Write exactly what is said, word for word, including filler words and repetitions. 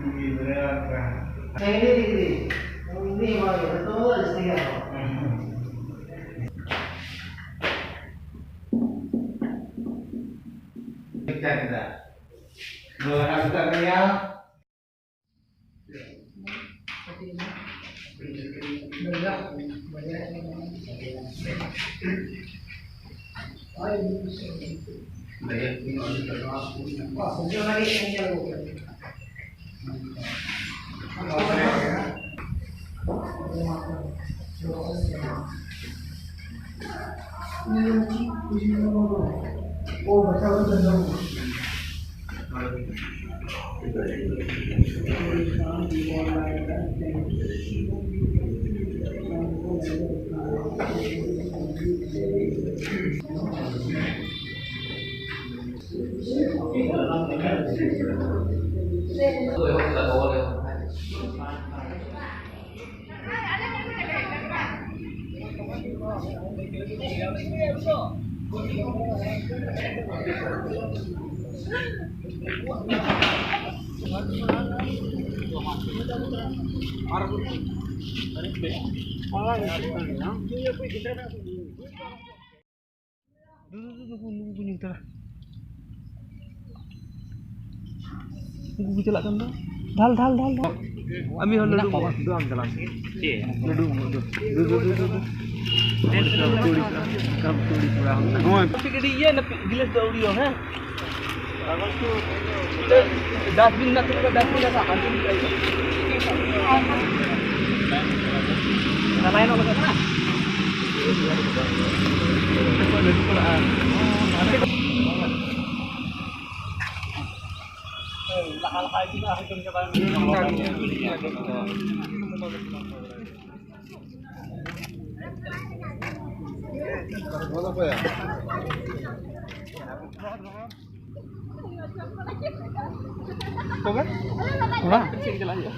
ᱩᱱᱤ ᱵᱮᱲᱟ ᱠᱟᱱ᱾ ᱥᱮᱸᱜᱮᱞ ᱫᱤᱫᱤ, ᱩᱱᱤ ᱦᱚᱲ ᱜᱮ, ᱡᱚᱛᱚ ᱠᱷᱚᱱ ᱡᱟᱹᱥᱛᱤ ᱜᱮ ᱟᱨᱦᱚᱸ᱾ ᱴᱷᱤᱠ ᱴᱷᱟᱠ ᱠᱮᱫᱟ᱾ ᱫᱚ ᱦᱟᱸᱥᱫᱟ ᱢᱮᱭᱟ᱾ ᱫᱩ, ᱫᱩ, ᱫᱩ, ᱱᱩᱠᱩ, ᱱᱩᱠᱩ ᱠᱚ ᱧᱩ ᱛᱟᱨᱟ᱾ ᱩᱱᱠᱩ ᱠᱚ ᱪᱟᱞᱟᱜ ᱠᱟᱱ ᱫᱚ᱾ ᱰᱷᱟᱞ, ᱰᱷᱟᱞ, ᱰᱷᱟᱞ, ᱰᱷᱟᱞ᱾ ᱟᱢᱤ ᱦᱚᱸ ᱞᱟᱹᱰᱩ ᱢᱚᱜᱚ᱾ ᱫᱩ ᱟᱢ ᱪᱟᱞᱟᱜ ᱢᱮ᱾ ᱪᱮᱫ? ᱞᱟᱹᱰᱩ ᱢᱚᱜᱚ, ᱫᱩ᱾ ᱫᱩ, ᱫᱩ, ᱫᱩ, ᱫᱩ, ᱫᱩ᱾ ᱪᱮᱫ? ᱠᱟᱢ ᱛᱩᱲᱤ ᱠᱚᱲᱟ ᱦᱚᱸ᱾ ᱱᱚᱜᱼᱚᱭ᱾ ᱟᱯᱮ ᱜᱟᱹᱰᱤ ᱤᱭᱟᱹ ᱱᱟ, ᱜᱤᱞᱟᱹᱥ ᱫᱚ ᱟᱹᱣᱲᱤᱭᱟᱹ, ᱦᱮᱸ? ᱰᱟᱥᱴᱵᱤᱱ ᱢᱮᱱᱟᱜ ᱛᱟᱯᱮᱭᱟ, ᱰᱟᱥᱴᱵᱤᱱ ᱨᱮ ᱥᱟᱵ ᱠᱟᱜ ᱵᱤᱱ᱾ ᱚᱱᱟ ᱞᱟᱭᱤᱱ ᱚᱞ ᱠᱟᱱᱟ᱾ ᱞᱟᱦᱟ ᱞᱟᱦᱟ ᱤᱫᱤ ᱢᱟ, ᱦᱚᱭᱛᱳ ᱪᱟᱵᱟᱭᱮᱱᱟ᱾ ᱛᱚᱵᱮ? ᱚᱲᱟᱜ? ᱪᱮᱫ ᱪᱟᱞᱟᱜ ᱦᱩᱭᱩᱜᱼᱟ?